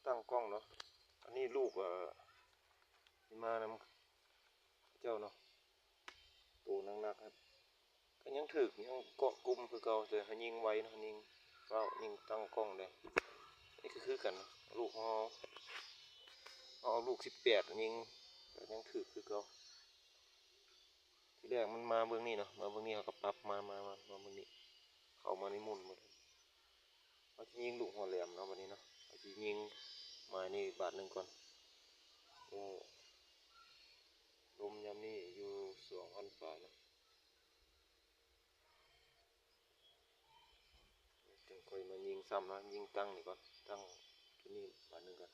ຕັ້ງກ້ອງເນາະ. ອັນນີ້ລູກ ເອີ ທີ່ມານຳເຈົ້າເນາະ ໂຕໜັກໆ ກໍຍັງຖືກ ຍັງເກາະກຸ່ມຄືເກົ່າ ແຕ່ເຮົາຍິງໄວເນາະ ຍິງຟ້າວ ຍິງຕັ້ງກ້ອງໄດ້. ນີ້ກໍຄືກັນ ລູກເຮົາ ເຮົາເອົາລູກສິບແປດຍິງ ກໍຍັງຖືກຄືເກົ່າ. ທີແລກມັນມາເບິ່ງນີ້ເນາະ ມາເບິ່ງນີ້ ເຮົາກໍປັບມາ ມາ ມາ ມາເບິ່ງນີ້ ເຂົ້າມາໃນໝຸ່ນໝົດ. ເຮົາຊິຍິງລູກຫົວແຫຼມເນາະ ບັດນີ້ເນາະ ເຮົາຊິຍິງໝາຍນີ້ບາດໜຶ່ງກ່ອນ. ໂອ້ ລົມຍາມນີ້ຢູ່ສອງພັນປາຍເນາະ. ຈັ່ງຄ່ອຍມາຍິງຊ້ຳເນາະ ຍິງຕັ້ງນີ້ກ່ອນ ຕັ້ງຈຸດນີ້ບາດໜຶ່ງກ່ອນ.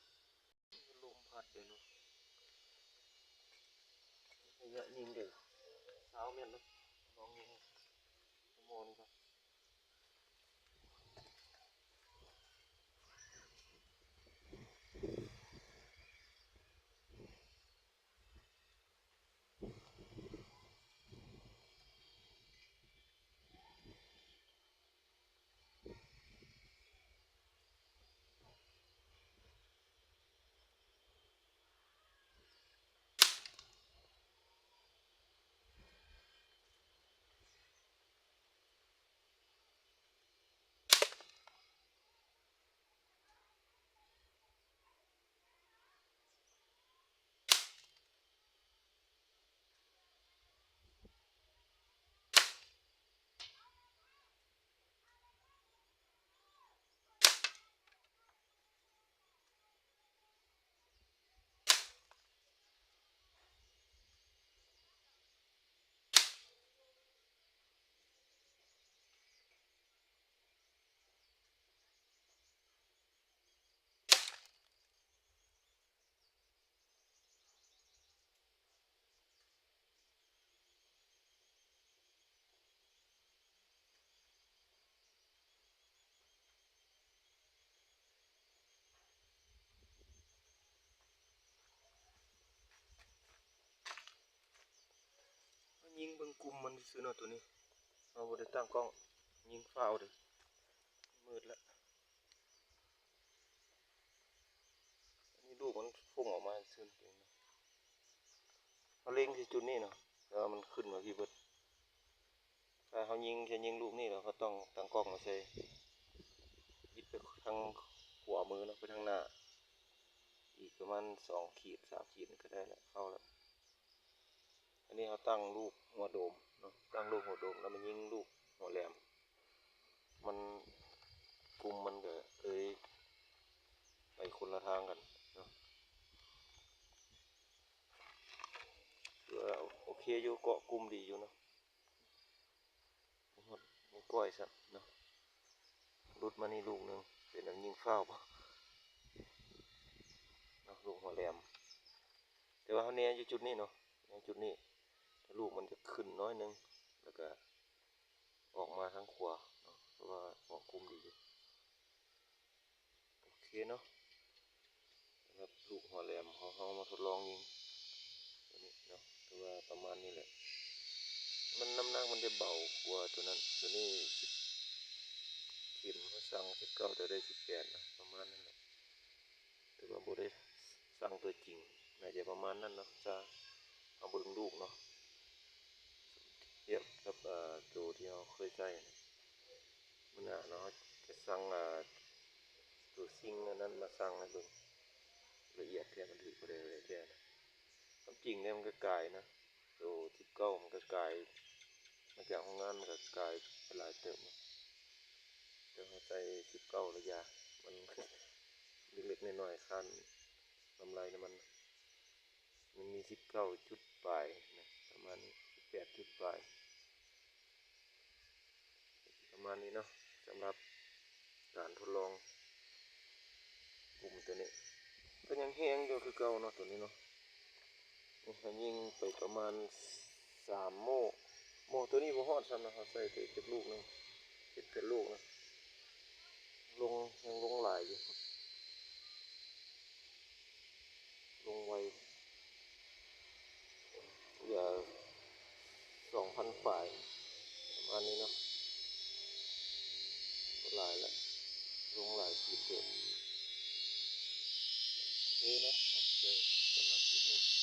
ລົມພັດເດ້ເນາະ ໄລຍະຍິງເດ້ຊາວແມັດເນາະ ລອງຍິງໝໍນີ້ກ່ອນ. ຍິງເບິ່ງກຸ່ມມັນຊື່ໆເນາະ ໂຕນີ້ ເຮົາບໍ່ໄດ້ຕັ້ງກ້ອງ ຍິງຟ້າວເດ້ ມືດລະ. ອັນນີ້ລູກມັນຟຸ້ງອອກມາຊື່ໆ ເຮົາເລັງທີ່ຈຸດນີ້ເນາະ ແຕ່ວ່າມັນຂຶ້ນມາພີ້ເບິດ. ຖ້າເຮົາຍິງ ຈະຍິງລູກນີ້ແລ້ວ ເຮົາຕ້ອງຕັ້ງກ້ອງມາໃສ່ ບິດໄປທາງຂວາມືເນາະ ໄປທາງໜ້າ ອີກປະມານສອງຂີດ ສາມຂີດນີ້ກໍໄດ້ລະ ເຂົ້າລະ. ອັນນີ້ເຮົາຕັ້ງລູກຫົວໂດມເນາະ ຕັ້ງລູກຫົວໂດມ ແລ້ວມາຍິງລູກຫົວແຫຼມ ມັນ ກຸ່ມມັນກໍເລີຍໄປຄົນລະທາງກັນເນາະ. ຖືວ່າໂອເຄຢູ່ ເກາະກຸ່ມດີຢູ່ເນາະ. ບໍ່ຮອດ ບໍ່ກ້ອຍຊ້ຳເນາະ ຫຼຸດມານີ້ລູກໜຶ່ງ ເປັນແນວຍິງຟ້າວບໍ່ເນາະ ລູກຫົວແຫຼມ. ແຕ່ວ່າເຮົາແນຢູ່ຈຸດນີ້ເນາະ ແນຈຸດນີ້ ແຕ່ລູກມັນຈະຂຶ້ນໜ້ອຍໜຶ່ງ ແລ້ວກະອອກມາທາງຂວາເນາະ ເພາະວ່າເກາະກຸ່ມດີຢູ່. ໂອເຄເນາະ ສຳລັບລູກຫົວແຫຼມເຮົາ ເຮົາມາທົດລອງຍິງໂຕນີ້ເນາະ ຖືວ່າປະມານນີ້ແຫຼະ ມັນ ນ້ຳໜັກມັນຈະເບົາກວ່າໂຕນັ້ນ ໂຕນີ້ສິບ ເຂັມເຮົາສັ່ງສິບເກົ້າ ແຕ່ໄດ້ສິບແປດນະ ປະມານນັ້ນແຫຼະ ຖືວ່າບໍ່ໄດ້ສັ່ງຕົວຈິງ ໜ້າຈະປະມານນັ້ນເນາະ ຈະເອົາເບິ່ງລູກເນາະ ທຽບກັບ ເອີ ໂຕທີ່ເຮົາເຄີຍໃຊ້ນະ. ມື້ໜ້າເນາະ ຈະສັ່ງ ອ່າ ໂຕຊິງອັນນັ້ນມາສັ່ງໃຫ້ເບິ່ງລະອຽດແທ້ ມັນຖືກບໍ່ໄດ້ລະອຽດແທ້ນະ. ຄວາມຈິງແລ້ວມັນກໍກາຍນະ ໂຕສິບເກົ້າມັນກໍກາຍ ມາຈາກໂຮງງານມັນກໍກາຍໄປຫຼາຍເຕີບນະ ແຕ່ເຮົາໃສ່ສິບເກົ້າລະຢາ ມັນເລັກໆນ້ອຍໆ ຄ້ານລຳໄລນຳມັນ ມັນມີສິບເກົ້າຈຸດປາຍນະ ປະມານນີ້ ສິບແປດຈຸດປາຍ ປະມານນີ້ເນາະ ສຳລັບການທົດລອງກຸ່ມໂຕນີ້ ກໍຍັງແຮງຢູ່ຄືເກົ່າເນາະ ໂຕນີ້ເນາະ. ນີ້ເຮົາຍິງໄປປະມານສາມໂມ້ ໂມ້ໂຕນີ້ບໍ່ຮອດຊ້ຳນະ ເຮົາໃສ່ແຕ່ຈັກລູກໜຶ່ງ ເຈັດແປດລູກນະ ລົງ ຍັງລົງຫຼາຍຢູ່ ລົງໄວ ເຫຼືອສອງພັນປາຍ ປະມານນີ້ເນາະ ບໍ່ຫຼາຍລະ ລົງຫຼາຍສຸດເດີ. ເນາະ ໂອເຄ ສຳລັບຄລິບນີ້